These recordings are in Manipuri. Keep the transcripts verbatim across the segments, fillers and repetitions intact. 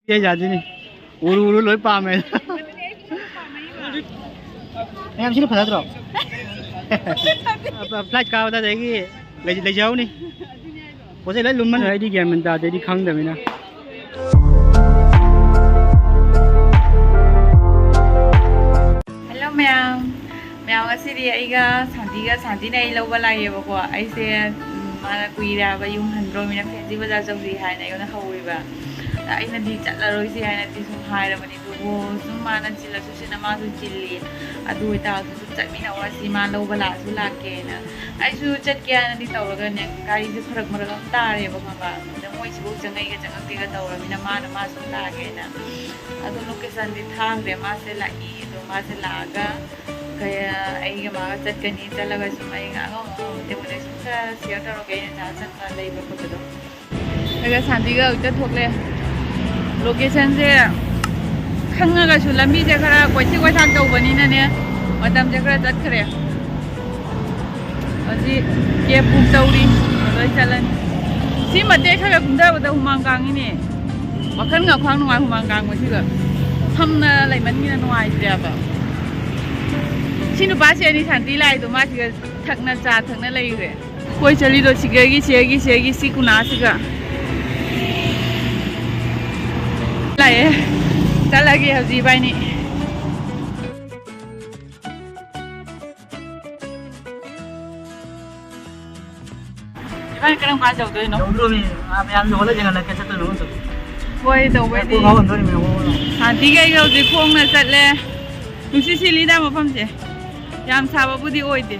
ꯑꯩ ꯌꯥꯗꯣꯏꯅꯤ꯫ ꯎꯔꯨ ꯎꯔꯨ ꯂꯣꯏ ꯄꯥꯝꯃꯦ꯫ ꯃꯌꯥꯝ ꯁꯤꯅ ꯐꯖꯗ꯭ꯔꯣ? ꯐ꯭ꯂꯥꯏꯠ ꯀꯥꯕꯗ ꯑꯗꯒꯤ ꯂꯩ-, ꯂꯩꯖꯍꯧꯅꯤ꯫ ꯄꯣꯠ ꯆꯩ ꯂꯣꯏ ꯂꯨꯝꯃꯅꯤ꯫ ꯑꯩꯗꯤ ꯒ꯭ꯌꯥꯟ ꯃꯦꯟ ꯇꯥꯗꯦ, ꯑꯩꯗꯤ ꯈꯪꯗꯕꯅꯤꯅ꯫ ꯍꯜꯂꯣ ꯃꯌꯥꯝ꯫ ꯃꯌꯥꯝ, ꯉꯁꯤꯗꯤ ꯑꯩꯒ ꯁꯥꯟꯇꯤꯒ, ꯁꯥꯟꯇꯤꯅ ꯑꯩ ꯂꯧꯕ ꯂꯥꯛꯑꯦꯕꯀꯣ꯫ ꯑꯩꯁꯦ, ꯎꯝ, ꯃꯥꯅ ꯀꯨꯏꯔꯦ ꯍꯥꯏꯕ ꯌꯨꯝ ꯍꯟꯗ꯭ꯔꯣꯃꯤꯅ ꯐꯦꯟꯁꯤ ꯕꯖꯥꯔ ꯆꯧꯁꯤ ꯍꯥꯏꯅ ꯑꯩꯉꯣꯟꯗ ꯍꯧꯔꯤꯕ꯫ ꯑꯗ ꯑꯩꯅꯗꯤ ꯆꯠꯂꯔꯣꯏꯁꯤ ꯍꯥꯏꯅꯗꯤ ꯁꯨꯝ ꯍꯥꯏꯔꯕꯅꯤ, ꯑꯗꯨꯕꯨ ꯁꯨꯝ ꯃꯥꯅ ꯆꯤꯜꯂꯁꯨ ꯆꯤꯟꯅ ꯃꯥꯁꯨ ꯆꯤꯜꯂꯤ꯫ ꯑꯗꯨ ꯑꯣꯏꯇꯥꯔꯁꯨ ꯁꯨꯝ ꯆꯠꯃꯤꯟꯅꯧꯔꯁꯤ, ꯃꯥ ꯂꯧꯕ ꯂꯥꯛꯑꯁꯨ ꯂꯥꯛꯀꯦꯅ꯫ ꯑꯩꯁꯨ ꯆꯠꯀꯦ ꯍꯥꯏꯅꯗꯤ ꯇꯧꯔꯒꯅꯦ, ꯒꯥꯔꯤꯁꯦ ꯐꯔꯛ ꯃꯔꯛ ꯑꯃ ꯇꯥꯔꯦꯕ, ꯈꯪꯕ? ꯑꯗ ꯃꯣꯏꯁꯤꯕꯨ ꯆꯪꯉꯛꯏꯒ ꯆꯪꯉꯛꯇꯦꯒ ꯇꯧꯔꯃꯤꯅ ꯃꯥꯅ ꯃꯥꯁꯨ ꯂꯥꯛꯑꯒꯦꯅ꯫ ꯑꯗꯣ ꯂꯣꯀꯦꯁꯟꯗꯤ ꯊꯥꯈ꯭ꯔꯦ, ꯃꯥꯁꯦ ꯂꯥꯛꯏ꯫ ꯑꯗꯣ ꯃꯥꯁꯦ ꯂꯥꯛꯑꯒ ꯀꯌꯥ ꯑꯩꯒ ꯃꯥꯒ ꯆꯠꯀꯅꯤ, ꯆꯠꯂꯒ ꯁꯨꯝ ꯑꯩꯒ ꯑꯉꯝ ꯑꯉꯝꯕ ꯃꯇꯦꯡ ꯃꯇꯦꯡ ꯁꯨꯝ ꯈꯔ ꯁꯤꯌꯔ ꯇꯧꯔꯒꯦ, ꯑꯩꯅ ꯖꯍꯥꯖ ꯆꯠꯄ ꯂꯩꯕ ꯈꯣꯠꯄꯗꯣ꯫ ꯑꯗꯨꯒ ꯁꯥꯟꯇꯤꯒ ꯍꯧꯖꯤꯛꯇ ꯊꯣꯛꯂꯦ꯫ ꯂꯣꯀꯦꯁꯟꯁꯦ ꯈꯪꯉꯒꯁꯨ ꯂꯝꯕꯤꯁꯦ ꯈꯔ ꯀꯣꯏꯊꯤ ꯀꯣꯏꯊꯥꯛ ꯇꯧꯕꯅꯤꯅꯅꯦ, ꯃꯇꯝꯁꯦ ꯈꯔ ꯆꯠꯈ꯭ꯔꯦ꯫ ꯍꯧꯖꯤꯛ ꯀꯦꯕ ꯕꯨꯛ ꯇꯧꯔꯤ, ꯑꯗꯣ ꯑꯩ ꯆꯠꯂꯅꯤ꯫ ꯁꯤ ꯃꯇꯦꯛ ꯈꯔ ꯀꯨꯝꯊꯕꯗ ꯍꯨꯃꯥꯡ ꯀꯥꯡꯉꯤꯅꯦ꯫ ꯋꯥꯈꯜ ꯉꯥꯎꯈꯥꯡ ꯅꯨꯡꯉꯥꯏ ꯍꯨꯃꯥꯡ ꯀꯥꯡꯕꯁꯤꯒ꯫ ꯐꯝꯅ ꯂꯩꯃꯟꯒꯤꯅ ꯅꯨꯡꯉꯥꯏꯇ꯭ꯔꯦꯕ꯫ ꯁꯤ ꯅꯨꯄꯥꯁꯦ ꯑꯅꯤ ꯁꯥꯟꯇꯤ ꯂꯥꯛꯏꯗꯣ ꯃꯥ ꯁꯤꯒ ꯊꯛꯅ ꯆꯥ ꯊꯛꯅ ꯂꯩꯈ꯭ꯔꯦ꯫ ꯀꯣꯏ ꯆꯠꯂꯤꯗꯣ ꯁꯤꯒꯒꯤ, ꯁꯤꯒꯒꯤ, ꯁꯤꯒꯒꯤ, ꯁꯤ ꯀꯨꯅꯥꯁꯤꯒ꯫ ꯂꯥꯛꯑꯦ꯫ ꯆꯠꯂꯒꯦ ꯍꯧꯖꯤꯛ ꯏꯕꯥꯅꯤ꯫ ꯏꯕꯥꯅꯤ ꯀꯔꯝ ꯀꯥꯟ ꯌꯧꯗꯣꯏꯅꯣ? ꯌꯧꯗ꯭ꯔꯣꯃꯤ꯫ ꯑꯥ, ꯃꯌꯥꯝ ꯌꯧꯍꯜꯂ ꯌꯦꯡꯍꯜꯂꯛꯀꯦ ꯆꯠꯇꯣꯏꯅꯣ ꯈꯪꯗꯦ꯫ ꯍꯣꯏ, ꯇꯧꯕꯩꯗꯤ꯫ ꯀꯣꯛ ꯉꯥꯎꯍꯟꯗꯣꯔꯤꯃꯤ, ꯉꯥꯎꯍꯜꯂꯣ꯫ ꯁꯥꯟꯇꯤꯒ ꯑꯩꯒ ꯍꯧꯖꯤꯛ ꯈꯣꯡꯅ ꯆꯠꯂꯦ꯫ ꯅꯨꯡꯁꯤꯠ ꯁꯤꯠꯂꯤꯗ ꯃꯐꯝꯁꯦ꯫ ꯌꯥꯝ ꯁꯥꯕꯕꯨꯗꯤ ꯑꯣꯏꯗꯦ꯫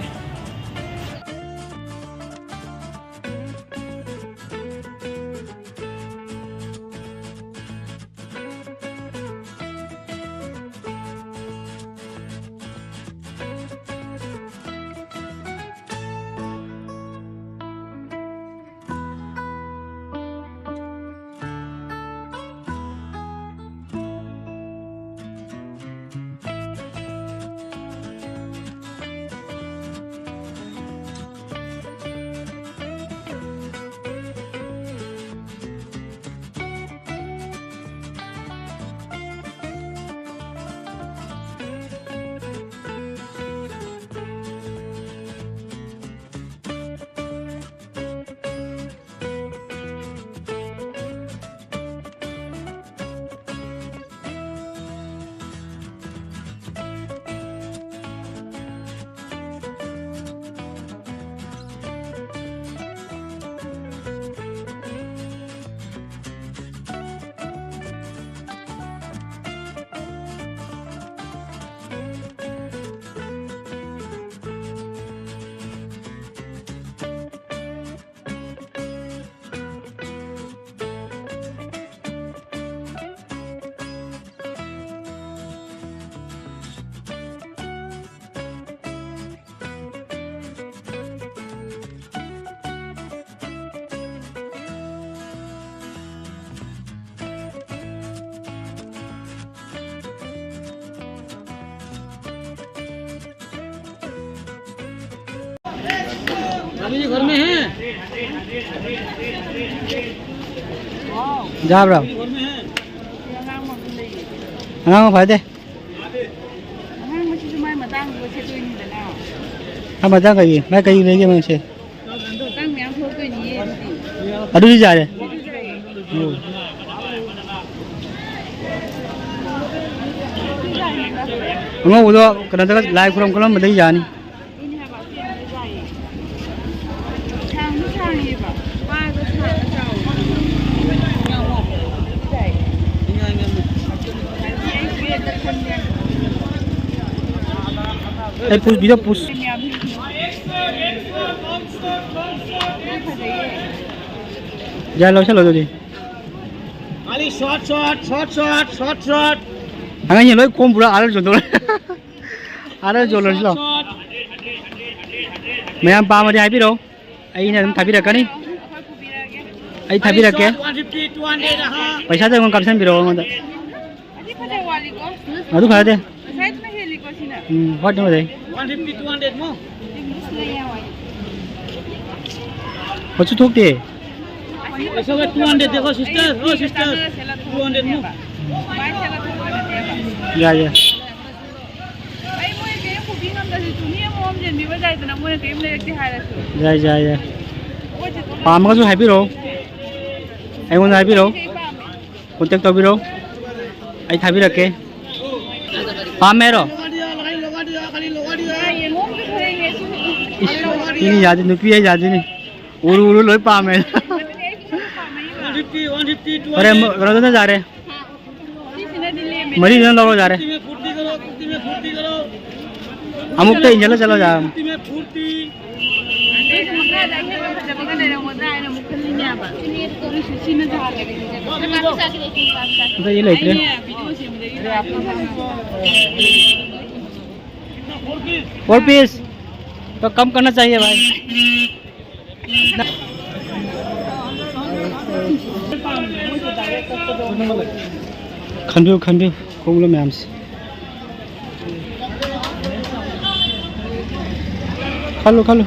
ꯌꯥꯕ꯭ꯔꯣ? ꯑꯉꯥꯡ ꯐꯗꯦ꯫ ꯑꯉꯥꯡꯕꯁꯤꯁꯨ ꯃꯥꯏ ꯃꯇꯥꯡꯗꯨꯒ ꯁꯦꯠꯇꯣꯏꯅꯤꯗꯅ꯫ ꯃꯥꯏ ꯃꯇꯥꯡ ꯀꯩꯒꯤ? ꯃꯥꯏ ꯀꯩ ꯂꯩꯒꯦ ꯃꯥꯏꯁꯦ? ꯃꯇꯥꯡ ꯃꯌꯥꯝ ꯊꯣꯛꯇꯣꯏꯅꯤꯌꯦ ꯑꯗꯨꯗꯤ꯫ ꯑꯗꯨꯗꯤ ꯌꯥꯔꯦ꯫ ꯑꯗꯨꯗꯤ ꯌꯥꯏꯌꯦ꯫ ꯎꯝ꯫ ꯑꯉꯧꯕꯗꯣ ꯀꯩꯅꯣꯗꯒ ꯂꯥꯏ ꯈꯨꯔꯨꯝ ꯀꯠꯂꯝꯕꯗꯩ ꯌꯥꯅꯤ꯫ ꯑꯗꯨꯅꯦ ꯍꯥꯏꯕ, ꯑꯁꯦꯡꯕꯗ ꯌꯥꯏꯌꯦ꯫ ꯁꯥꯡꯁꯨ ꯁꯥꯡꯉꯦꯕ, ꯄꯥꯗꯣ ꯁꯥꯡꯅ ꯆꯥꯎꯋꯦ꯫ ꯌꯥꯏꯌꯦ꯫ ꯑꯩ ꯁꯤꯗ ꯈꯟꯒꯦ꯫ ꯑꯩ ꯄꯨꯁ, ꯚꯤꯗꯤꯑꯣ ꯄꯨꯁ꯫ ꯌꯥꯝ ꯐꯖꯩꯌꯦ꯫ ꯌꯥ, ꯂꯧꯁꯜꯂꯣ ꯑꯗꯨꯗꯤ꯫ ꯃꯥꯂꯤ ꯁꯣꯠ, ꯁꯣꯠ, ꯁꯣꯠ, ꯁꯣꯠ, ꯁꯣꯠ, ꯁꯣꯠ꯫ ꯑꯉꯥꯡꯁꯤꯡ ꯂꯣꯏ ꯈꯣꯝ ꯄꯨꯔ ꯑꯥꯗ ꯌꯣꯟꯊꯣꯛ-, ꯑꯥꯗ ꯌꯣꯜꯂꯁꯤ ꯂꯥꯎ꯫ ꯁꯣꯠ, ꯁꯣꯠ꯫ ꯃꯌꯥꯝ ꯄꯥꯝꯃꯗꯤ ꯍꯥꯏꯕꯤꯔꯛꯑꯣ, ꯑꯩꯅ ꯑꯗꯨꯝ ꯊꯥꯕꯤꯔꯛꯀꯅꯤ꯫ ꯑꯩ ꯊꯥꯕꯤꯔꯛꯀꯦ꯫ ꯃꯥꯂꯤ ꯁꯣꯠ, ꯋꯥꯟ ꯐꯤꯐꯇꯤ, ꯇꯨ ꯍꯟꯗ꯭ꯔꯦꯠ, ꯑꯍꯥ꯫ ꯄꯩꯁꯥꯗꯣ ꯑꯩꯉꯣꯟꯗ ꯀꯥꯞꯁꯤꯟꯕꯤꯔꯛꯑꯣ ꯑꯩꯉꯣꯟꯗ꯫ ꯑꯗꯨ ꯐꯖꯩ ꯋꯥꯠꯂꯤꯀꯣ꯫ ꯑꯗꯨ ꯐꯖꯗꯦ꯫ ꯉꯁꯥꯏꯗꯨꯅ ꯍꯦꯜꯂꯤꯀꯣ ꯁꯤꯅ꯫ ꯎꯝ, ꯍꯣꯏ, ꯑꯗꯨ ꯐꯖꯩ꯫ ꯋꯥꯟ ꯐꯤꯐꯇꯤ, ꯇꯨ ꯍꯟꯗ꯭ꯔꯦꯠ ꯃꯣ꯫ ꯃꯆꯨ ꯊꯣꯛꯇꯦ꯫ ꯑꯁꯤꯒ ꯇꯨ ꯍꯟꯗ꯭ꯔꯦꯠ ꯗꯦꯀꯣ, ꯁꯤꯁꯇꯔ꯫ ꯑꯣ, ꯁꯤꯁꯇꯔ꯫ ꯇꯨ ꯍꯟꯗ꯭ꯔꯦꯠ ꯃꯣ꯫ ꯃꯥꯏ ꯁꯦꯠꯂ ꯊꯣꯛꯄ ꯅꯠꯇꯦꯕ꯫ ꯌꯥꯏ, ꯌꯥꯏ꯫ ꯑꯩ ꯃꯣꯏ ꯀꯩꯝ ꯄꯨꯕꯤ ꯉꯝꯗ꯭ꯔꯁꯨ ꯇꯨꯅꯤ ꯑꯃꯃꯝ ꯌꯦꯟꯕꯤꯕ ꯌꯥꯏꯗꯅ, ꯃꯣꯏꯅ ꯀꯩꯝ ꯂꯩꯔꯛꯇꯦ ꯍꯥꯏꯔꯁꯨ꯫ ꯌꯥꯏ, ꯌꯥꯏ, ꯌꯥꯏ꯫ ꯑꯩꯈꯣꯏ ꯆꯦ ꯄꯥꯝꯃꯒꯁꯨ ꯍꯥꯏꯕꯤꯔꯛꯑꯣ꯫ ꯑꯩꯉꯣꯟꯗ ꯍꯥꯏꯕꯤꯔꯛꯑꯣ꯫ ꯑꯩ ꯄꯥꯝꯃꯦ꯫ ꯀꯣꯟꯇꯦꯛ ꯇꯧꯕꯤꯔꯣ, ꯑꯩ ꯊꯥꯕꯤꯔꯛꯀꯦ꯫ ꯄꯥꯝꯃꯦ ꯍꯥꯏꯔꯣ? ꯌꯦꯡꯉꯣꯝꯗ ꯐꯖꯩꯌꯦ ꯁꯤ꯫ ꯏꯁ, ꯃꯤꯅ ꯌꯥꯗꯦ, ꯅꯨꯄꯤ ꯍꯥꯏ ꯌꯥꯗꯦꯅꯦ꯫ ꯎꯔꯨ ꯎꯔꯨ ꯂꯣꯏ ꯄꯥꯝꯃꯦ꯫ ꯑꯗꯨꯅꯦ ꯑꯩꯁꯨ ꯂꯣꯏ ꯄꯥꯝꯃꯦ꯫ One fifty, one fifty, two hundred. ꯍꯣꯔꯦꯟ ꯀꯩꯅꯣꯗꯨꯅ ꯌꯥꯔꯦ꯫ ꯁꯤꯁꯤꯅꯗꯤ ꯂꯦꯝꯃꯦ꯫ ꯃꯔꯤꯗꯨꯅ ꯂꯧꯔꯣ ꯌꯥꯔꯦ꯫ ꯐꯨꯔꯇꯤ ꯃꯦ ꯐꯨꯔꯇꯤ ꯀꯔꯣ, ꯐꯨꯔꯇꯤ ꯃꯦ ꯐꯨꯔꯇꯤ ꯀꯔꯣ꯫ ꯑꯃꯨꯛꯇ ꯏꯟꯖꯜꯂ ꯆꯠꯂꯣ ꯌꯥꯔꯦ꯫ ꯐꯨꯔꯇꯤ ꯃꯦ ꯐꯨꯔꯇꯤ꯫ ꯑꯗꯨꯏꯁꯨ ꯃꯈꯥꯗ ꯑꯍꯦꯟꯕ ꯐꯖꯕꯒ ꯂꯩꯔꯝꯒꯗ꯭ꯔꯥ ꯍꯥꯏꯅ ꯑꯃꯨꯛ ꯈꯜꯂꯤꯅꯦꯕ꯫ ꯑꯗꯨꯏꯁꯨ ꯁꯤꯅꯁꯨ ꯍꯥꯜꯂꯒꯦ ꯁꯤꯁꯦ꯫ ꯑꯗ ꯌꯦ ꯂꯩꯇ꯭ꯔꯦ꯫ ꯑꯩꯅꯦ ꯚꯤꯗꯤꯑꯣ ꯁꯦꯝꯕꯗꯒꯤ ꯂꯥꯛꯄ꯫ Four piece. तो कम करना चाहिए भाई। ꯈꯟꯕꯤꯌꯨ, ꯈꯟꯕꯤꯌꯨ, ꯈꯣꯡꯎꯞ ꯃꯌꯥꯝꯁꯦ꯫ ꯈꯜꯂꯨ, ꯈꯜꯂꯨ꯫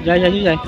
ꯌꯥꯏ, ꯌꯥꯏ, ꯑꯗꯨ ꯌꯥꯏ꯫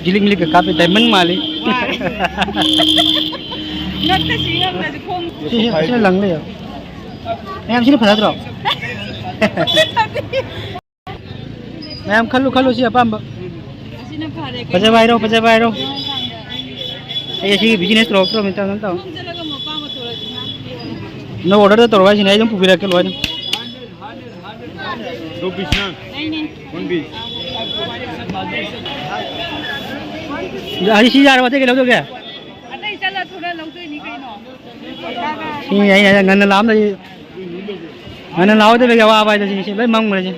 ꯖꯤꯂꯤꯡ ꯂꯤꯛꯀ ꯀꯥꯞꯄꯤ ꯗꯥꯏꯃꯟ ꯃꯥꯜꯂꯤ꯫ ꯉꯛꯇ ꯁꯤ ꯉꯝꯗ꯭ꯔꯗꯤ ꯈꯣꯡ ꯁꯤ, ꯁꯤ, ꯁꯤꯅ ꯂꯪ ꯂꯩꯌꯣ꯫ ꯃꯌꯥꯝ ꯁꯤꯅ ꯐꯖꯗ꯭ꯔꯣ? ꯃꯌꯥꯝ ꯈꯜꯂꯨ, ꯈꯜꯂꯨ, ꯁꯤ ꯑꯄꯥꯝꯕ꯫ ꯑꯁꯤꯅ ꯐꯔꯦ ꯀꯩꯅꯣ꯫ ꯐꯖꯕ ꯍꯥꯏꯔꯣ, ꯐꯖꯕ ꯍꯥꯏꯔꯣ꯫ ꯑꯩ ꯑꯁꯤꯒꯤ business ꯇꯧꯔꯛꯇ꯭ꯔꯕꯅꯤ, ꯇꯞꯅ ꯇꯧ꯫ ꯈꯣꯡ ꯆꯠꯂꯒ ꯑꯃꯨꯛ ꯑꯄꯥꯝꯕ ꯊꯣꯛꯂꯛꯑꯗꯤ ꯉꯥꯡꯕꯤꯌꯣ꯫ ꯅꯪ order ꯇꯧꯔꯛꯑꯣ ꯍꯥꯏꯁꯤꯅꯦ, ꯑꯩ ꯑꯗꯨꯝ ꯄꯨꯕꯤꯔꯛꯀꯦ ꯂꯣꯏꯅ꯫ Two piece ꯅꯪ? ꯑꯩꯅꯦ꯫ One piece꯫ ꯑꯗꯨ ꯁꯤ ꯌꯥꯔꯕ, ꯑꯇꯩ ꯀꯩ ꯂꯧꯗꯧꯒꯦ? ꯑꯇꯩ ꯆꯠꯂ ꯊꯣꯛꯂꯛꯑ ꯂꯧꯗꯣꯏꯅꯤ ꯀꯩꯅꯣ꯫ ꯁꯤ ꯑꯩꯅ ꯉꯟꯅ ꯂꯥꯛꯑꯝꯗꯗꯤ, ꯉꯟꯅ ꯂꯥꯛꯍꯧꯗꯕꯒꯤ ꯑꯋꯥꯕ ꯍꯥꯏꯗꯣ ꯁꯤꯅꯤ, ꯁꯤ ꯂꯣꯏ ꯃꯝꯈ꯭ꯔꯦ ꯁꯤ꯫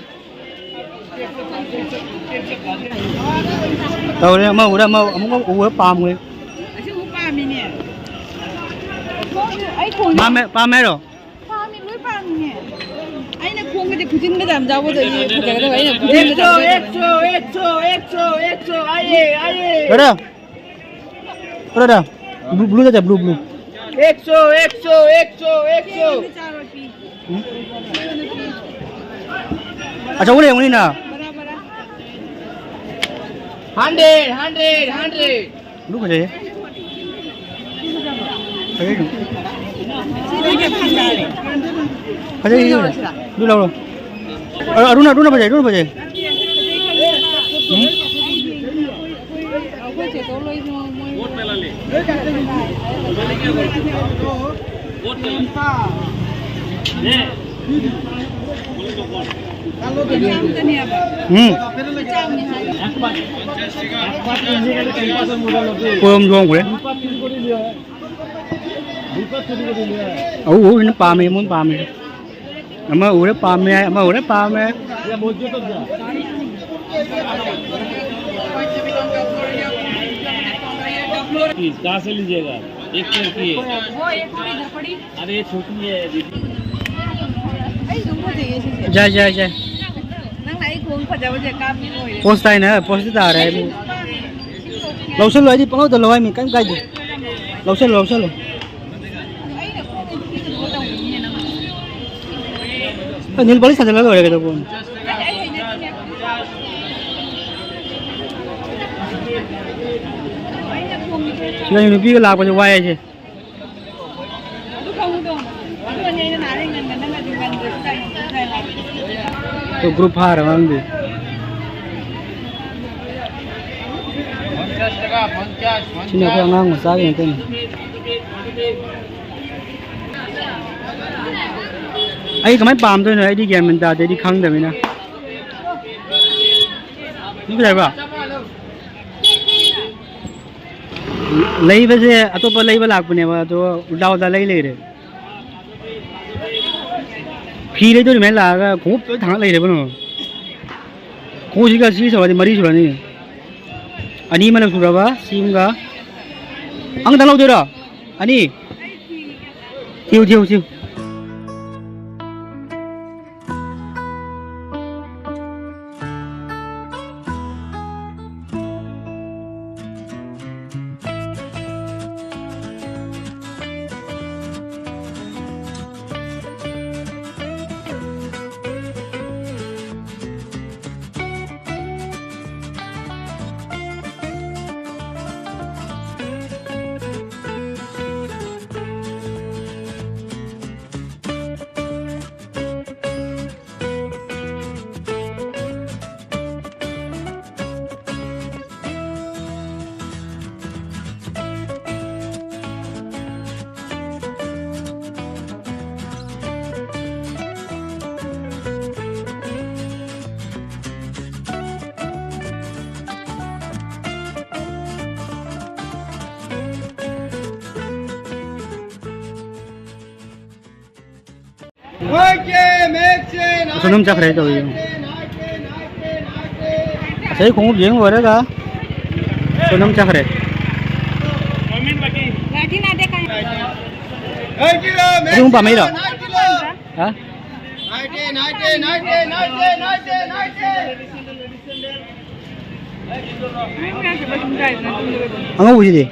ꯇꯧꯔꯦ, ꯑꯃ ꯎꯔꯦ, ꯑꯃ ꯑꯃꯨꯛ ꯎꯔ ꯄꯥꯝꯈ꯭ꯔꯦ꯫ ꯑꯁꯤꯕꯨ ꯄꯥꯝꯃꯤꯅꯦ꯫ ꯑꯩ ꯈꯣꯡꯁꯦ ꯄꯥꯝꯃꯦ, ꯄꯥꯝꯃꯦ ꯍꯥꯏꯔꯣ? ꯄꯥꯝꯃꯤ, ꯂꯣꯏ ꯄꯥꯝꯃꯤꯅꯦ꯫ ꯑꯩꯅ ꯈꯣꯡꯒꯗꯤ ꯈꯨꯖꯤꯟꯒꯗ ꯌꯥꯝ ꯌꯥꯎꯒꯗꯣꯏꯅꯤ, ꯐꯖꯒꯗꯕ꯫ ꯑꯩꯅ ꯈꯨꯖꯤꯟꯒꯗ ꯌꯥꯝ ꯌꯥꯎꯒꯗꯣꯏꯅꯤ꯫ ꯑꯦꯛꯁꯣ, ꯑꯦꯛꯁꯣ, ꯑꯦꯛꯁꯣ, ꯑꯦꯛꯁꯣ, ꯑꯥꯏꯌꯦ, ꯑꯥꯏꯌꯦ꯫ ꯀꯔꯣ? ꯀꯔꯣ ꯗꯥ? Blue, blue ꯗ ꯆꯠ, blue, blue꯫ ꯑꯦꯛꯁꯣ, ꯑꯦꯛꯁꯣ, ꯑꯦꯛꯁꯣ, ꯑꯦꯛꯁꯣ꯫ ꯑꯆꯧꯕ ꯂꯩꯔꯝꯒꯅꯤꯅ꯫ Hundred, hundred, hundred꯫ Blue ꯐꯖꯩꯌꯦ꯫ ꯐꯖꯩ ꯑꯗꯨꯝ꯫ ꯐꯖꯩ ꯑꯗꯨꯝ꯫ ꯑꯗꯨ ꯂꯧꯔꯣ꯫ ꯑ-, ꯑꯗꯨꯅ, ꯑꯗꯨꯅ ꯐꯖꯩ, ꯑꯗꯨꯅ ꯐꯖꯩ꯫ ꯎꯝ? ꯎꯝ꯫ ꯄꯣꯔꯣꯝ ꯊꯣꯡꯈ꯭ꯔꯦ꯫ ꯑꯎ ꯑꯎ ꯄꯥꯝꯃꯦ, ꯃꯣꯏ ꯄꯥꯝꯃꯦ꯫ ꯑꯃ ꯎꯔꯦ ꯄꯥꯝꯃꯦ ꯍꯥꯏ, ꯑꯃ ꯎꯔꯦ ꯄꯥꯝꯃꯦ ꯍꯥꯏ꯫ कहाँ से लीजिएगा? एक पेड़ की है। वो एक और इधर पड़ी। अरे, ये छोटी है दीदी। ꯑꯩ ꯑꯗꯨꯝ ꯐꯖꯩꯌꯦ ꯁꯤꯁꯦ꯫ ꯌꯥꯏ, ꯌꯥꯏ, ꯌꯥꯏ꯫ ꯅꯪꯅ ꯑꯩ ꯈꯣꯡ ꯐꯖꯕꯁꯦ ꯀꯥꯞꯄꯤ ꯑꯣꯏꯔꯦ꯫ ꯄꯣꯁ ꯇꯥꯏꯅ, ꯄꯣꯁꯇꯤ ꯇꯥꯔꯦ ꯑꯩꯕꯨ꯫ ꯂꯧꯁꯜꯂꯣ, ꯑꯩꯗꯤ ꯄꯪꯂꯧꯗ ꯂꯧ ꯍꯥꯏꯃꯤ, ꯀꯩꯝ ꯀꯥꯏꯗꯦ꯫ ꯂꯧꯁꯜꯂꯣ, ꯂꯧꯁꯜꯂꯣ꯫ ꯑꯩꯅ ꯈꯣꯡ ꯐꯖꯕ ꯇꯧꯕꯅꯤꯅꯦ ꯅꯪ꯫ ꯑ, ꯅꯦꯜ ꯄꯣꯂꯤꯁ ꯊꯥꯖꯤꯜꯂ ꯂꯣꯏꯔꯦ ꯀꯩꯗꯧꯕ꯫ ꯑꯩ ꯍꯩꯅꯗꯤꯌꯦ꯫ ꯑꯩꯅ ꯈꯣꯡ ꯁꯤꯗ ꯅꯨꯄꯤꯒ ꯂꯥꯛꯄꯁꯦ ꯋꯥꯏ ꯍꯥꯏꯁꯦ꯫ ꯑꯗꯨ ꯈꯪꯉꯨꯗꯣ꯫ ꯑꯗꯨꯅꯦ ꯑꯩꯅ ꯅꯍꯥꯟ ꯉꯟꯅ ꯅꯪ ꯑꯗꯨ ꯉꯟꯗ꯭ꯔꯁꯨ ꯀꯩꯅꯣ ꯇꯧ ꯍꯥꯏ ꯍꯥꯏꯕꯗꯣ꯫ ꯑꯩꯈꯣꯏ ꯒ꯭ꯔꯨꯞ ꯐꯥꯔ ꯈꯪꯗꯦ꯫ ꯁꯤꯅ ꯑꯩꯈꯣꯏ ꯑꯉꯥꯡ ꯃꯆꯥꯒꯤ ꯉꯥꯛꯇꯅꯤ꯫ ꯑꯩ ꯀꯃꯥꯏꯅ ꯄꯥꯝꯗꯣꯏꯅꯣ? ꯑꯩꯗꯤ ꯒ꯭ꯌꯥꯟ ꯃꯦꯟ ꯇꯥꯗꯦ, ꯑꯩꯗꯤ ꯈꯪꯗꯕꯅꯤꯅ꯫ ꯅꯪ ꯀꯩꯗꯧꯕ? ꯂꯩꯕꯁꯦ ꯑꯇꯣꯞꯄ ꯂꯩꯕ ꯂꯥꯛꯄꯅꯦꯕ, ꯑꯗꯣ ꯎꯜꯇꯥ ꯎꯜꯇꯥ ꯂꯩ ꯂꯩꯔꯦ꯫ ꯐꯤ ꯂꯩꯗꯣꯏ ꯑꯗꯨꯃꯥꯏꯅ ꯂꯥꯛꯑꯒ ꯈꯣꯡꯎꯞ ꯂꯣꯏ ꯊꯥꯡꯒꯠ ꯂꯩꯔꯦꯕ ꯅꯪ꯫ ꯈꯣꯡꯎꯞꯁꯤꯒ ꯁꯤ ꯁꯧꯔꯗꯤ ꯃꯔꯤ ꯁꯨꯔꯅꯤ꯫ ꯑꯅꯤ ꯑꯃꯅ ꯁꯨꯔꯕ, ꯁꯤ ꯑꯃꯒ꯫ ꯑꯃꯇꯪ ꯂꯧꯗꯣꯏꯔꯣ? ꯑꯅꯤ? ꯊꯤꯌꯨ, ꯊꯤꯌꯨ, ꯊꯤꯌꯨ꯫ ꯑꯁꯣꯝꯗ ꯆꯠꯈ꯭ꯔꯦ ꯇꯧꯔꯤꯁꯦ꯫ ꯉꯁꯥꯏ ꯈꯣꯡꯎꯞ ꯌꯦꯡ ꯂꯣꯏꯔꯒ ꯑꯁꯣꯝꯗ ꯆꯠꯈ꯭ꯔꯦ꯫ ꯑꯗꯨꯝ ꯄꯥꯝꯃꯛꯏꯔꯣ? ꯍꯥ? ꯑꯉꯧꯕꯁꯤꯗꯤ?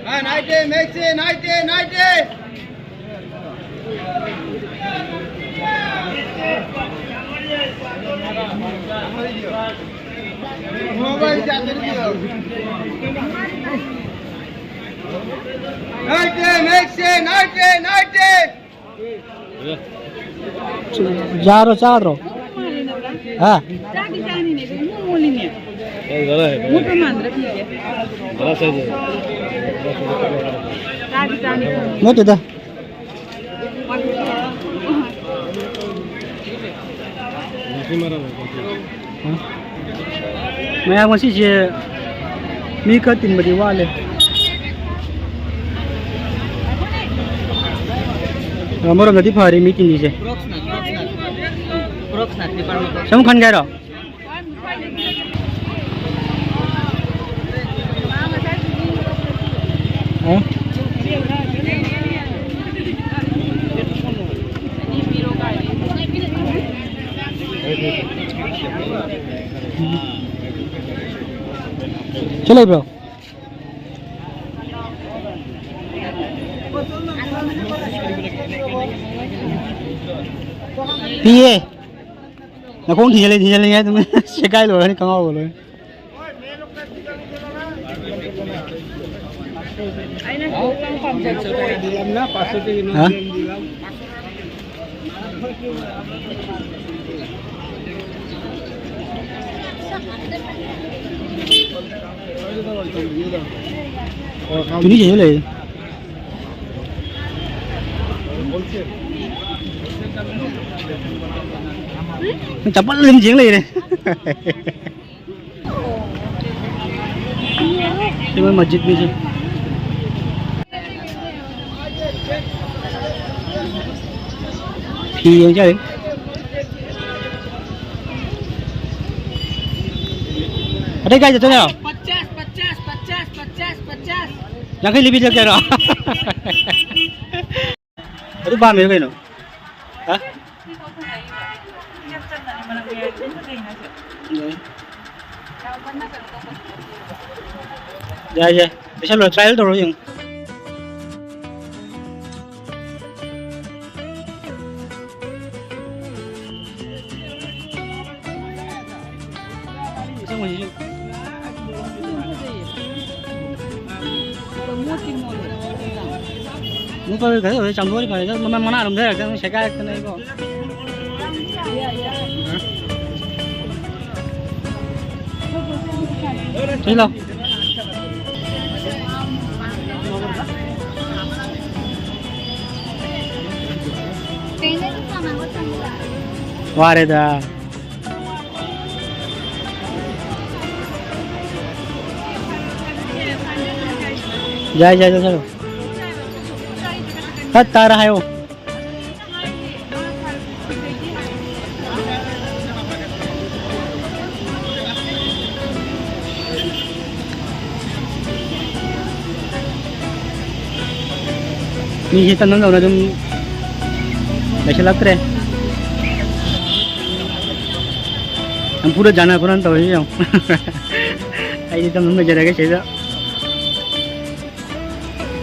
ꯌꯥꯔꯣ, ꯆꯥꯗ꯭ꯔꯣ? ꯍꯥ? ꯅꯠꯇꯦꯗ꯫ ꯃꯌꯥꯝ ꯉꯁꯤꯁꯦ ꯃꯤ ꯈꯔ ꯇꯤꯟꯕꯗꯤ ꯋꯥꯠꯂꯦ꯫ ꯑꯃꯔꯣꯝꯗꯗꯤ ꯐꯔꯦ ꯃꯤ ꯇꯤꯟꯕꯤꯁꯦ꯫ ꯁꯨꯝ ꯈꯟꯒꯦ ꯍꯥꯏꯔꯣ? ꯍꯥ? ꯁꯤ ꯂꯩꯕ꯭ꯔꯣ? ꯄꯤꯌꯦ꯫ ꯅꯈꯣꯡ ꯊꯤꯡꯖꯤꯜꯂꯦ, ꯊꯤꯡꯖꯤꯜꯂꯦ ꯍꯥꯏ ꯑꯗꯨꯝ ꯁꯦꯒꯥꯏ ꯂꯣꯏꯔꯅꯤ ꯈꯪꯍꯧꯔꯣꯏ ꯂꯣꯏꯅ꯫ ꯑꯩꯅ ꯈ꯭ꯋꯥꯏꯗꯒꯤ ꯄꯥꯝꯖꯕ ꯄꯣꯠ꯫ ꯍꯥ? ꯇꯨꯅꯤ ꯆꯦꯟꯁꯤꯜ ꯂꯩ꯫ ꯆꯄꯜ ꯑꯗꯨꯝ ꯌꯦꯡ ꯂꯩꯔꯦ꯫ ꯁꯤ ꯃꯣꯏ ꯃꯁꯖꯤꯗꯅꯤ ꯁꯤ꯫ ꯐꯤ ꯌꯦꯡ ꯆꯠꯂꯤ꯫ ꯑꯇꯩ ꯀꯥꯏ ꯆꯠꯇꯣꯏꯅꯣ? ꯄꯆꯥꯁ, ꯄꯆꯥꯁ, ꯄꯆꯥꯁ, ꯄꯆꯥꯁ, ꯄꯆꯥꯁ꯫ ꯌꯥꯡꯈꯩ ꯂꯤꯕꯤꯗ ꯀꯩꯅꯣ? ꯑꯗꯨ ꯄꯥꯝꯃꯦ ꯀꯩꯅꯣ? ꯍꯥ? ꯌꯥꯏ꯫ ꯌꯥꯏ, ꯌꯥꯏ꯫ ꯄꯩꯁꯥ ꯂꯣꯏ trial ꯇꯧꯔ ꯌꯦꯡꯉꯨ꯫ ꯅꯨꯄꯥ ꯀꯩꯗꯧꯔꯦ? ꯆꯥꯝꯊꯣꯛꯑꯗꯤ ꯐꯔꯦꯗ, ꯃꯃꯜ ꯃꯅꯥ ꯑꯗꯨꯝ ꯂꯩꯔꯛꯇꯅ ꯁꯦꯒꯥꯏꯔꯛꯇꯅ ꯑꯩꯕꯣ꯫ ꯁꯤ ꯂꯥꯎ꯫ ꯋꯥꯔꯦꯗ꯫ ꯌꯥꯏ, ꯌꯥꯏ, ꯌꯥꯏ, ꯆꯠꯂꯣ꯫ ꯐꯠ ꯇꯥꯔ ꯍꯥꯏꯌꯣ꯫ ꯃꯤꯁꯦ ꯇꯟꯐꯝ ꯇꯧꯅ ꯑꯗꯨꯝ ꯂꯩꯁꯤꯜꯂꯛꯇ꯭ꯔꯦ꯫ ꯅꯝꯐꯨꯗ ꯖꯥꯅ ꯈꯣꯠꯅ ꯇꯧꯔꯤꯁꯤ ꯌꯦꯡꯉꯨ꯫ ꯑꯩꯗꯤ ꯇꯞꯅ ꯂꯩꯖꯔꯒꯦ ꯁꯤꯗ꯫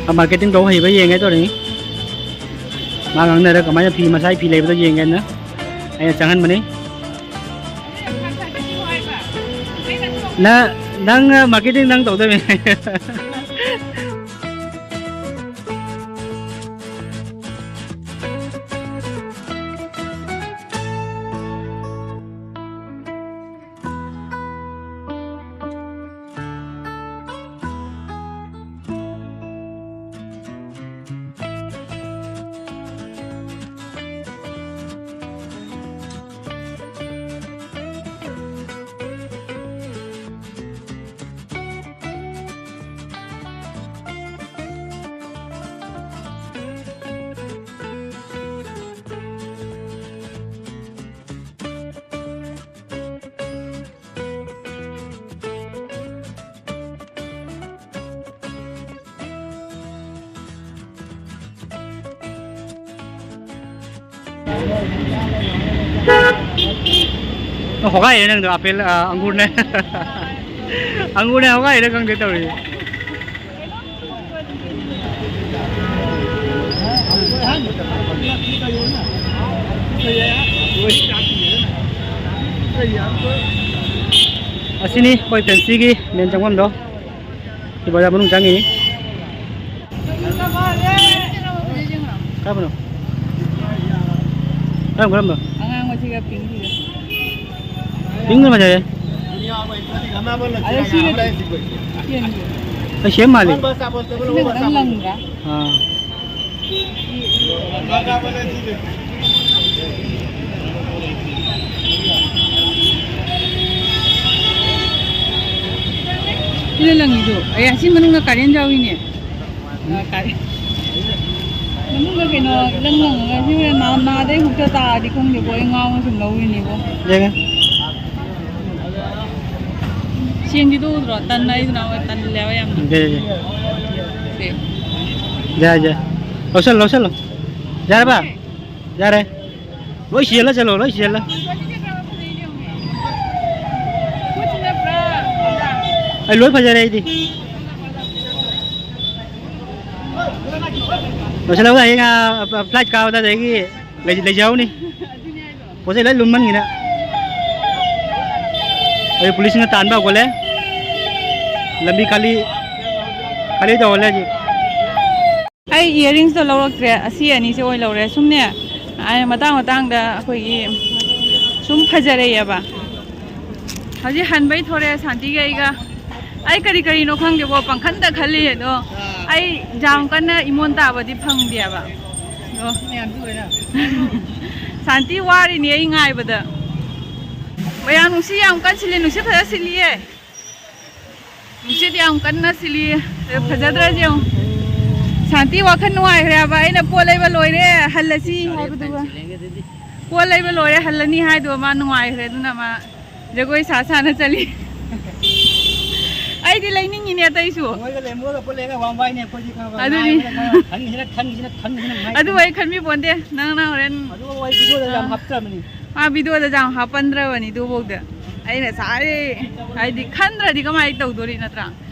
ꯃꯥ marketing ꯇꯧ ꯍꯩꯕ ꯌꯦꯡꯒꯦ ꯇꯧꯔꯤꯅꯤ꯫ ꯃꯥ ꯉꯥꯡꯅꯔ ꯀꯃꯥꯏꯅ ꯐꯤ, ꯃꯁꯥꯏ ꯐꯤ ꯂꯩꯕꯗꯣ ꯌꯦꯡꯒꯦꯅ ꯑꯩꯅ ꯆꯪꯍꯟꯕꯅꯤ꯫ ꯅ-, ꯅꯪꯅ marketing ꯅꯪ ꯇꯧꯗꯣꯏꯅꯦ꯫ ꯍꯣꯒꯥꯏꯔꯦ ꯅꯪꯗꯣ ꯑꯄꯦꯜ, ꯑ, ꯑꯪꯒꯨꯔꯅꯦ꯫ ꯑꯪꯒꯨꯔꯅꯦ ꯍꯣꯒꯥꯏꯔꯦ ꯈꯪꯗꯦ ꯇꯧꯔꯤꯁꯦ꯫ ꯑꯁꯤꯅꯤ ꯑꯩꯈꯣꯏ ꯐꯦꯟꯁꯤꯒꯤ ꯃꯦꯟ ꯆꯪꯐꯝꯗꯣ꯫ ꯁꯤ ꯕꯖꯥꯔ ꯃꯅꯨꯡ ꯆꯪꯉꯤꯅꯤ꯫ ꯀꯔꯝꯕꯅꯣ? ꯀꯔꯝ ꯀꯔꯝꯕ? ꯑꯉꯥꯡꯕꯁꯤꯒ ꯄꯤꯡꯁꯤꯒ꯫ ꯄꯤꯡꯅ ꯐꯖꯩꯌꯦ꯫ ꯑꯗꯣ ꯁꯤꯅ ꯁꯦꯝ ꯃꯥꯜꯂꯤ꯫ ꯁꯤꯅ ꯈꯤꯇꯪ ꯂꯪꯗ꯭ꯔꯥ? ꯑꯥ꯫ ꯁꯤꯅ ꯂꯪꯉꯤꯗꯣ꯫ ꯑꯦ, ꯑꯁꯤ ꯃꯅꯨꯡꯗ ꯀꯥꯔꯦꯟ ꯌꯥꯎꯏꯅꯦ꯫ ꯑ, ꯀꯥꯔꯦꯟ꯫ ꯃꯅꯨꯡꯗ ꯀꯩꯅꯣ ꯏꯂꯪ ꯂꯪꯉꯒ ꯁꯤ ꯍꯣꯔꯦꯟ ꯅꯥ-, ꯅꯥꯗꯩ ꯍꯨꯛꯇ ꯇꯥꯔꯗꯤ ꯈꯪꯗꯦꯀꯣ꯫ ꯑꯩ ꯉꯥꯎꯅ ꯁꯨꯝ ꯂꯧꯔꯤꯅꯦꯕꯣ꯫ ꯌꯦꯡꯉꯦ꯫ ꯁꯦꯡꯗꯤ ꯇꯣꯛꯎꯗ꯭ꯔꯣ? ꯇꯟꯅ ꯑꯩꯁꯨ ꯅꯍꯥꯟꯋꯥꯏ ꯇꯜꯂꯦꯕ ꯌꯥꯝꯅ꯫ ꯌꯦꯡꯒꯦ, ꯌꯦꯡꯒꯦ꯫ ꯁꯦ꯫ ꯌꯥꯏ, ꯌꯥꯏ꯫ ꯂꯧꯁꯜꯂꯣ, ꯂꯧꯁꯜꯂꯣ꯫ ꯌꯥꯔꯕ? ꯌꯥꯔꯦ꯫ ꯂꯣꯏ ꯁꯤꯖꯜꯂ ꯆꯠꯂꯣ, ꯂꯣꯏ ꯁꯤꯖꯜꯂ꯫ ꯑꯩ ꯂꯣꯏ ꯐꯖꯔꯦ ꯑꯩꯗꯤ꯫ ꯂꯣꯏꯁꯤꯜꯂꯒ ꯍꯌꯦꯡ, ꯑ, ꯐ꯭ꯂꯥꯏꯠ ꯀꯥꯕꯗ ꯑꯗꯒꯤ ꯂꯩ-, ꯂꯩꯖꯍꯧꯅꯤ꯫ ꯄꯣꯠ ꯆꯩ ꯂꯣꯏ ꯂꯨꯝꯃꯟꯈꯤꯅ꯫ ꯑꯩ ꯄꯨꯂꯤꯁꯅ ꯇꯥꯟꯕ ꯍꯧꯒꯠꯂꯦ꯫ ꯂꯝꯕꯤ ꯈꯥꯂꯤ, ꯈꯥꯂꯤ ꯇꯧꯍꯜꯂꯦ ꯍꯧꯖꯤꯛ꯫ ꯑꯩ ꯏꯌꯥꯔꯤꯡꯁꯇꯣ ꯂꯧꯔꯛꯇ꯭ꯔꯦ, ꯑꯁꯤ ꯑꯅꯤꯁꯦ ꯑꯣꯏꯅ ꯂꯧꯔꯦ꯫ ꯁꯨꯝꯅꯦ, ꯑꯩ ꯃꯇꯥꯡ ꯃꯇꯥꯡꯗ ꯑꯩꯈꯣꯏꯒꯤ ꯁꯨꯝ ꯐꯖꯔꯛꯑꯦꯕ꯫ ꯍꯧꯖꯤꯛ ꯍꯟꯕꯩ ꯊꯣꯔꯛꯑꯦ ꯁꯥꯟꯇꯤꯒ ꯑꯩꯒ꯫ ꯑꯩ ꯀꯔꯤ ꯀꯔꯤꯅꯣ ꯈꯪꯗꯦꯀꯣ, ꯄꯪꯈꯟꯗ ꯈꯜꯂꯤ ꯑꯗꯣ꯫ ꯑꯩ ꯌꯥꯝ ꯀꯟꯅ ꯏꯃꯣꯟ ꯇꯥꯕꯗꯤ ꯐꯪꯗꯦꯕ꯫ ꯑꯗꯣ ꯁꯥꯟꯇꯤ ꯋꯥꯔꯤꯅꯤ ꯑꯩ ꯉꯥꯏꯕꯗ꯫ ꯃꯌꯥꯝ ꯅꯨꯡꯁꯤꯠ ꯌꯥꯝ ꯀꯟ ꯁꯤꯠꯂꯤ, ꯅꯨꯡꯁꯤꯠ ꯐꯖ ꯁꯤꯠꯂꯤꯌꯦ꯫ ꯅꯨꯡꯁꯤꯠ ꯌꯥꯝ ꯀꯟꯅ ꯁꯤꯠꯂꯤ꯫ ꯑꯗꯣ ꯐꯖꯗ꯭ꯔꯥ ꯌꯦꯡꯉꯨ꯫ ꯁꯥꯟꯇꯤ ꯋꯥꯈꯜ ꯅꯨꯡꯉꯥꯏꯈ꯭ꯔꯦ ꯍꯥꯏꯕ꯫ ꯑꯩꯅ ꯄꯣꯠ ꯂꯩꯕ ꯂꯣꯏꯔꯦ, ꯍꯜꯂꯁꯤ ꯍꯥꯏꯕꯗꯨꯒ꯫ ꯄꯣꯠ ꯂꯩꯕ ꯂꯣꯏꯔꯦ, ꯍꯜꯂꯅꯤ ꯍꯥꯏꯗꯨꯒ ꯃꯥ ꯅꯨꯡꯉꯥꯏꯈ꯭ꯔꯦ꯫ ꯑꯗꯨꯅ ꯃꯥ ꯖꯒꯣꯏ ꯁꯥ ꯁꯥꯅ ꯆꯠꯂꯤ꯫ ꯑꯩꯗꯤ ꯂꯩꯅꯤꯡꯉꯤꯅꯦ ꯑꯇꯩꯁꯨ꯫ ꯃꯣꯏꯒ ꯂꯩ, ꯃꯣꯏꯒ ꯄꯨꯜꯂꯦꯒ ꯋꯥꯡ ꯋꯥꯏꯅꯦ ꯑꯩꯈꯣꯏꯗꯤ ꯈꯪꯉꯕ? ꯑꯗꯨꯅꯤ꯫ ꯉꯥꯏꯕꯗ ꯈꯪꯉꯕ? ꯈꯟꯈꯤꯁꯤꯅ, ꯈꯟꯈꯤꯁꯤꯅ, ꯈꯟꯈꯤꯁꯤꯅ ꯉꯥꯏ-, ꯑꯗꯨ ꯑꯩ ꯈꯟꯕꯤ ꯄꯣꯟꯗꯦ꯫ ꯅꯪꯅ ꯍꯣꯔꯦꯟ ꯑꯗꯨ ꯑꯩ ꯚꯤꯗꯤꯑꯣꯗ ꯌꯥꯝ ꯑꯥ꯫ ꯍꯥꯞꯆꯕꯅꯤ꯫ ꯃꯥ ꯚꯤꯗꯤꯑꯣꯗ ꯌꯥꯝ ꯍꯥꯞꯄꯟꯗ꯭ꯔꯕꯅꯤ ꯑꯗꯨꯐꯥꯎꯗ꯫ ꯑꯩꯅ ꯁꯥꯔꯦ, ꯍꯥꯏꯗꯤ ꯈꯟꯗ꯭ꯔꯗꯤ ꯀꯃꯥꯏꯅ ꯇꯧꯗꯣꯔꯤ ꯅꯠꯇ꯭ꯔꯥ?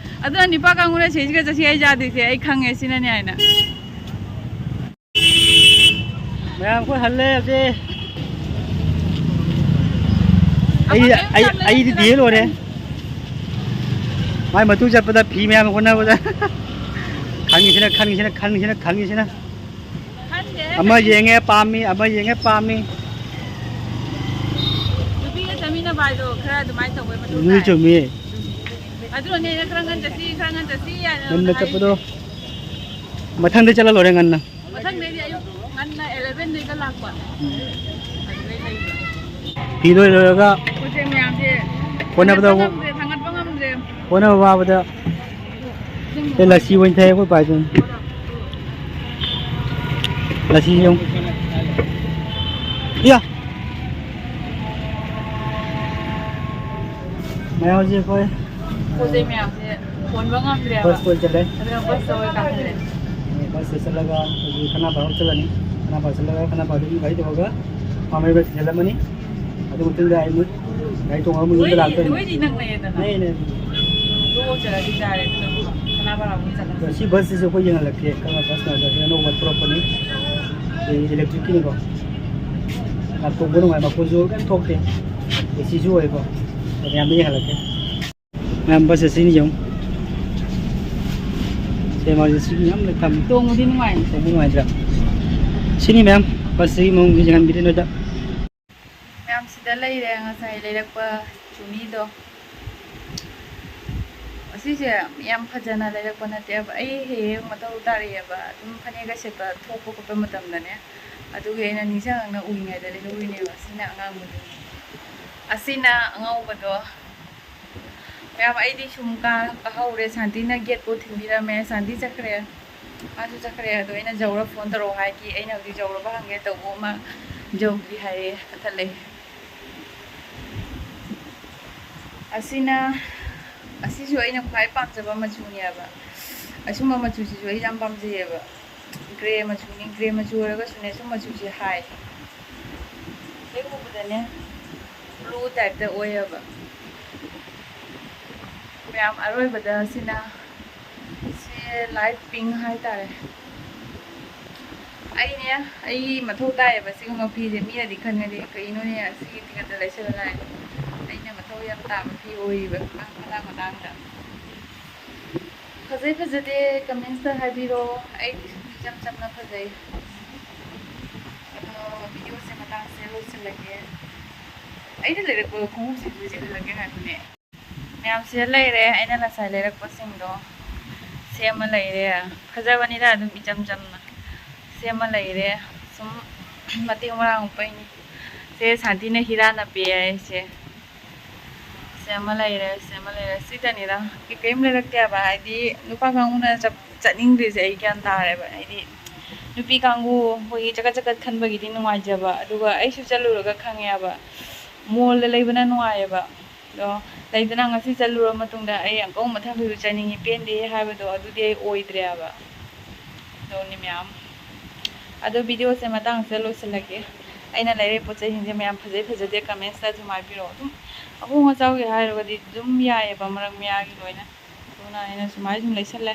ꯑꯗꯨꯅ ꯅꯤꯄꯥ ꯀꯥꯡꯕꯨꯅ ꯁꯤꯁꯤꯒ ꯆꯠꯁꯤ ꯑꯩ ꯌꯥꯗꯣꯏꯁꯦ ꯑꯩ ꯈꯪꯉꯦ ꯁꯤꯅꯅꯦ ꯍꯥꯏꯅ꯫ ꯃꯌꯥꯝ ꯑꯩꯈꯣꯏ ꯍꯜꯂꯦ ꯍꯧꯖꯤꯛ꯫ ꯑꯩ, ꯑꯩ, ꯑꯩꯗꯤ ꯗꯤꯍꯦ ꯂꯣꯏꯔꯦ꯫ ꯃꯥꯏ ꯃꯇꯨꯡ ꯆꯠꯄꯗ ꯐꯤ ꯃꯌꯥꯝ ꯍꯣꯠꯅꯕꯗ ꯈꯪꯉꯤꯁꯤꯅ, ꯈꯪꯉꯤꯁꯤꯅ, ꯈꯪꯉꯤꯁꯤꯅ, ꯈꯪꯉꯤꯁꯤꯅ꯫ ꯈꯪꯗꯦ꯫ ꯑꯃ ꯌꯦꯡꯉꯦ ꯄꯥꯝꯃꯤ, ꯑꯃ ꯌꯦꯡꯉꯦ ꯄꯥꯝꯃꯤ꯫ ꯅꯨꯄꯤꯒ ꯆꯠꯃꯤꯟꯅꯕ ꯍꯥꯏꯗꯣ ꯈꯔ ꯑꯗꯨꯃꯥꯏꯅ ꯇꯧꯕꯩ ꯃꯊꯧ ꯑꯗꯨꯗꯤ ꯇꯥꯏ꯫ ꯆꯨꯝꯃꯤ꯫ ꯑꯗꯨꯅꯅꯦ ꯑꯩꯅ ꯈꯔ ꯉꯟ ꯆꯠꯁꯤ, ꯈꯔ ꯉꯟ ꯆꯠꯁꯤ ꯍꯥꯏꯅ ꯉꯟꯅ ꯅꯉꯣꯟꯗ ꯆꯠꯄꯗꯣ ꯍꯥꯏꯔꯤꯁꯦ꯫ ꯃꯊꯪꯗ ꯆꯠꯂ ꯂꯣꯏꯔꯦ ꯉꯟꯅ꯫ ꯃꯊꯪꯗꯩꯗꯤ ꯑꯌꯨꯛ ꯉꯟꯅ eleven ꯗꯩꯒ ꯂꯥꯛꯄ꯫ ꯎꯝ꯫ ꯑꯗꯨꯗꯩ ꯂꯩꯕ꯫ ꯐꯤꯗꯣ ꯂꯣꯏꯔꯒ ꯄꯣꯠ ꯆꯩ ꯃꯌꯥꯝꯁꯦ ꯍꯣꯠꯅꯕꯗ ꯊꯥꯡꯒꯠꯄ ꯑꯃꯨꯛ ꯉꯝꯗ꯭ꯔꯦ, ꯊꯥꯡꯒꯠꯄ ꯉꯝꯗ꯭ꯔꯦ꯫ ꯍꯣꯠꯅꯕ ꯋꯥꯕꯗ꯫ ꯑꯦ, ꯂꯁꯤ ꯑꯣꯏꯅ ꯊꯛꯑꯦ ꯑꯩꯈꯣꯏ ꯄꯥꯏꯗꯨꯅ꯫ ꯂꯁꯤ ꯌꯦꯡꯉꯨ꯫ ꯏꯌꯥ! ꯃꯌꯥꯝꯁꯦ ꯑꯩꯈꯣꯏ ꯄꯣꯠ ꯆꯩ ꯃꯌꯥꯝꯁꯦ ꯍꯣꯟꯕ ꯉꯝꯗ꯭ꯔꯦꯕ꯫ ꯕꯁꯇ ꯑꯣꯏ ꯆꯠꯂꯦ꯫ ꯑꯗꯨꯅ ꯕꯁꯇ ꯑꯣꯏ ꯀꯥꯈꯠꯂꯦ꯫ ꯕꯁꯇ ꯆꯠꯂꯒ ꯍꯧꯖꯤꯛ ꯈꯅꯥꯄꯥ ꯍꯣꯏ ꯆꯠꯂꯅꯤ꯫ ꯈꯅꯥꯄꯥ ꯆꯠꯂꯒ ꯈꯅꯥꯄꯥꯗꯒꯤ ꯒꯥꯔꯤ ꯇꯧꯔꯒ ꯄꯥꯃꯩꯕ ꯊꯤꯜꯍꯜꯂꯝꯃꯅꯤ꯫ ꯑꯗꯨ ꯃꯇꯨꯡꯗ ꯑꯩ ꯃꯨꯠ ꯒꯥꯔꯤ ꯇꯣꯡꯉꯒ ꯃꯣꯏ ꯌꯨꯝꯗ ꯂꯣꯏ-, ꯂꯥꯛꯇꯣꯏꯅꯤ꯫ ꯂꯣꯏꯅꯤ ꯅꯛꯅꯩꯌꯦꯗꯅ꯫ ꯅꯛꯑꯦ, ꯅꯛꯑꯦ꯫ ꯑꯗꯨ ꯆꯠꯂꯗꯤ ꯌꯥꯔꯦ, ꯑꯗꯨꯅ ꯈꯅꯥꯄꯥꯔꯥ ꯑꯃꯨꯛ ꯆꯠꯂꯁꯤ꯫ ꯑꯗꯣ ꯁꯤ ꯕꯁꯁꯤꯁꯨ ꯑꯩꯈꯣꯏ ꯌꯦꯡꯍꯜꯂꯛꯀꯦ꯫ ꯀꯔꯝꯕ ꯕꯁꯅꯣ ꯍꯥꯏꯕꯗꯣ ꯑꯅꯧꯕ ꯊꯣꯛꯂꯛꯄꯅꯤ꯫ ꯑꯩꯈꯣꯏ electric ꯀꯤꯅꯤꯀꯣ꯫ ꯌꯥꯝ ꯇꯣꯡꯕ ꯅꯨꯡꯉꯥꯏ, ꯃꯈꯣꯟꯁꯨ ꯀꯩꯝ ꯊꯣꯛꯇꯦ꯫ AC ꯁꯨ ꯑꯣꯏꯀꯣ꯫ ꯃꯌꯥꯝꯗ ꯌꯦꯡꯍꯜꯂꯛꯀꯦ꯫ ꯃꯌꯥꯝ ꯕꯁꯁꯦ ꯁꯤꯅꯤ ꯌꯦꯡꯉꯨ꯫ ꯁꯦ ꯃꯥꯁꯦ ꯁꯤꯒꯤ ꯌꯥꯝꯅ ꯊꯝꯃꯤ꯫ ꯇꯣꯡꯕꯗꯤ ꯅꯨꯡꯉꯥꯏ꯫ ꯇꯣꯡꯕ ꯅꯨꯡꯉꯥꯏꯇ꯭ꯔꯥ? ꯁꯤꯅꯤ ꯃꯌꯥꯝ ꯕꯁꯁꯤꯒꯤ ꯃꯑꯣꯡꯁꯦ ꯌꯦꯡꯍꯟꯕꯤꯔꯦ ꯅꯣꯏꯗ꯫ ꯃꯌꯥꯝ ꯁꯤꯗ ꯂꯩꯔꯦ ꯉꯁꯥꯏ ꯂꯩꯔꯛꯄ ꯆꯨꯅꯤꯗꯣ꯫ ꯑꯁꯤꯁꯦ ꯌꯥꯝ ꯐꯖꯅ ꯂꯩꯔꯛꯄ ꯅꯠꯇꯦꯕ꯫ ꯑꯩ ꯍꯦꯛ ꯍꯦꯛ ꯃꯊꯧ ꯇꯥꯔꯛꯑꯦꯕ꯫ ꯑꯗꯨꯝ ꯐꯅꯦꯛꯀ ꯁꯦꯠꯄ ꯊꯣꯛꯄ ꯈꯣꯠꯄ ꯃꯇꯝꯗꯅꯦ꯫ ꯑꯗꯨꯒꯤ ꯑꯩꯅ ꯅꯤꯡꯁꯤꯡꯉꯛꯅ ꯎꯔꯤꯉꯩꯗ ꯂꯩꯍꯧꯔꯤꯅꯦꯕ꯫ ꯁꯤꯅ ꯑꯉꯥꯡꯕꯗꯨꯅꯤ꯫ ꯑꯁꯤꯅ ꯑꯉꯧꯕꯗꯣ꯫ ꯃꯌꯥꯝ, ꯑꯩꯗꯤ ꯁꯨꯝ ꯀꯥ-, ꯀꯥꯍꯧꯔꯦ꯫ ꯁꯥꯟꯇꯤꯅ gate ꯄꯨ ꯊꯤꯟꯕꯤꯔꯝꯃꯦ꯫ ꯁꯥꯟꯇꯤ ꯆꯠꯈ꯭ꯔꯦ꯫ ꯃꯥꯁꯨ ꯆꯠꯈ꯭ꯔꯦ꯫ ꯑꯗꯣ ꯑꯩꯅ ꯖꯧꯔ phone ꯇꯧꯔꯛꯑꯣ ꯍꯥꯏꯈꯤ꯫ ꯑꯩꯅ ꯍꯧꯖꯤꯛ ꯖꯧꯔꯕ ꯍꯪꯒꯦ ꯇꯧꯕ ꯑꯃ ꯖꯧꯗ꯭ꯔꯤ ꯍꯥꯏꯔꯦ꯫ ꯀꯛꯊꯠꯂꯦ꯫ ꯑꯁꯤꯅ ꯑꯁꯤꯁꯨ ꯑꯩꯅ ꯈ꯭ꯋꯥꯏ ꯄꯥꯝꯖꯕ ꯃꯆꯨꯅꯦꯕ꯫ ꯑꯁꯨꯝꯕ ꯃꯆꯨꯁꯤꯁꯨ ꯑꯩ ꯌꯥꯝ ꯄꯥꯝꯖꯩꯌꯦꯕ꯫ ꯒ꯭ꯔꯦ ꯃꯆꯨꯅꯤ, ꯒ꯭ꯔꯦ ꯃꯆꯨ ꯑꯣꯏꯔꯒꯁꯨꯅꯦ, ꯁꯨꯝ ꯃꯆꯨꯁꯦ ꯍꯥꯏ꯫ ꯍꯦꯛ ꯎꯕꯗꯅꯦ ꯕ꯭ꯂꯨ ꯇꯥꯏꯞꯇ ꯑꯣꯏꯌꯦꯕ꯫ ꯃꯌꯥꯝ, ꯑꯔꯣꯏꯕꯗ ꯁꯤꯅ, ꯁꯤ ꯂꯥꯏꯠ ꯄꯤꯡ ꯍꯥꯏꯇꯥꯔꯦ꯫ ꯑꯩꯅꯦ, ꯑꯩ ꯃꯊꯧ ꯇꯥꯏꯌꯦꯕ ꯁꯤꯒꯨꯝꯕ ꯐꯤꯁꯦ꯫ ꯃꯤꯅꯗꯤ ꯈꯟꯒꯅꯤ, "ꯀꯩꯅꯣꯅꯦ, ꯑꯁꯤꯒꯤ ꯐꯤ ꯈꯛꯇ ꯂꯩꯁꯜꯂ ꯂꯥꯛꯑꯦ?" ꯑꯩꯅ ꯃꯊꯧ ꯌꯥꯝ ꯇꯥꯕ ꯐꯤ ꯑꯣꯏꯔꯤꯕ ꯃꯇꯥꯡ ꯃꯇꯥꯡꯗ꯫ ꯐꯖꯩ ꯐꯖꯗꯦ ꯀꯃꯦꯟꯁꯇ ꯍꯥꯏꯕꯤꯔꯣ꯫ ꯑꯩꯗꯤ ꯁꯨꯝ ꯏꯆꯝ ꯆꯝꯅ ꯐꯖꯩ꯫ ꯑꯗꯣ ꯚꯤꯗꯤꯑꯣꯁꯦ ꯃꯇꯥꯡꯁꯦ ꯂꯣꯏꯁꯤꯜꯂꯒꯦ꯫ ꯑꯩꯅ ꯂꯩꯔꯛꯄ ꯈꯣꯡꯎꯞꯁꯤꯡꯗꯨ ꯁꯤꯍꯜꯂꯒꯦ ꯍꯥꯏꯕꯅꯦ꯫ ꯃꯌꯥꯝꯁꯦ ꯂꯩꯔꯦ, ꯑꯩꯅ ꯉꯁꯥꯏ ꯂꯩꯔꯛꯄꯁꯤꯡꯗꯣ ꯁꯦꯝꯃ ꯂꯩꯔꯦ꯫ ꯐꯖꯕꯅꯤꯗ, ꯑꯗꯨꯝ ꯏꯆꯝ ꯆꯝꯅ ꯁꯦꯝꯃ ꯂꯩꯔꯦ꯫ ꯁꯨꯝ ꯃꯇꯦꯛ ꯃꯔꯥꯡ ꯎꯞꯄꯩꯅꯤ꯫ ꯁꯦ ꯁꯥꯟꯇꯤꯅ ꯍꯤꯔꯥ ꯅꯞꯄꯦ ꯍꯥꯏꯁꯦ꯫ ꯁꯦꯝꯃ ꯂꯩꯔꯦ, ꯁꯦꯝꯃ ꯂꯩꯔꯦ꯫ ꯁꯤꯗꯅꯤꯗ, ꯀꯩ-, ꯀꯩꯝ ꯂꯩꯔꯛꯇꯦ ꯍꯥꯏꯕ꯫ ꯍꯥꯏꯗꯤ, ꯅꯨꯄꯥ ꯀꯥꯡꯕꯨꯅ ꯆꯠ-, ꯆꯠꯅꯤꯡꯗ꯭ꯔꯤꯁꯦ ꯑꯩ ꯒ꯭ꯌꯥꯟ ꯇꯥꯔꯦꯕ꯫ ꯍꯥꯏꯗꯤ, ꯅꯨꯄꯤ ꯀꯥꯡꯕꯨ ꯑꯩꯈꯣꯏꯒꯤ ꯆꯀꯠ ꯆꯀꯠ ꯈꯟꯕꯒꯤꯗꯤ ꯅꯨꯡꯉꯥꯏꯖꯕ, ꯑꯗꯨꯒ ꯑꯩꯁꯨ ꯆꯠꯂꯨꯔꯒ ꯈꯪꯉꯦꯕ, ꯃꯣꯜꯗ ꯂꯩꯕꯅ ꯅꯨꯡꯉꯥꯏꯌꯦꯕ꯫ ꯑꯗꯣ ꯂꯩꯗꯅ, ꯉꯁꯤ ꯆꯠꯂꯨꯔ ꯃꯇꯨꯡꯗ ꯑꯩ ꯑꯃꯨꯛꯀ ꯃꯊꯪꯗꯁꯨ ꯆꯠꯅꯤꯡꯉꯤ, ꯄꯦꯟꯗꯦ ꯍꯥꯏꯕꯗꯣ, ꯑꯗꯨꯗꯤ ꯑꯩ ꯑꯣꯏꯗ꯭ꯔꯦꯕ꯫ ꯑꯗꯨꯅꯤ ꯃꯌꯥꯝ꯫ ꯑꯗꯣ ꯚꯤꯗꯤꯑꯣꯁꯦ ꯃꯇꯥꯡꯁꯤꯗ ꯂꯣꯏꯁꯤꯜꯂꯒꯦ꯫ ꯑꯩꯅ ꯂꯩꯔꯛꯏ ꯄꯣꯠ ꯆꯩꯁꯤꯡꯁꯦ ꯃꯌꯥꯝ ꯐꯖꯩ ꯐꯖꯗꯦ ꯀꯃꯦꯟꯁꯇ ꯑꯗꯨꯝ ꯍꯥꯏꯕꯤꯔꯛꯑꯣ꯫ ꯑꯗꯨꯝ ꯑꯍꯣꯡ ꯑꯆꯥꯎꯒꯤ ꯍꯥꯏꯔꯨꯔꯒꯗꯤ ꯑꯗꯨꯝ ꯌꯥꯏꯌꯦꯕ, ꯃꯔꯛ ꯃꯌꯥꯒꯤ ꯂꯣꯏꯅ꯫ ꯑꯗꯨꯅ ꯑꯩꯅ ꯁꯨꯃꯥꯏꯅ ꯁꯨꯝ ꯂꯩꯁꯜꯂꯦ꯫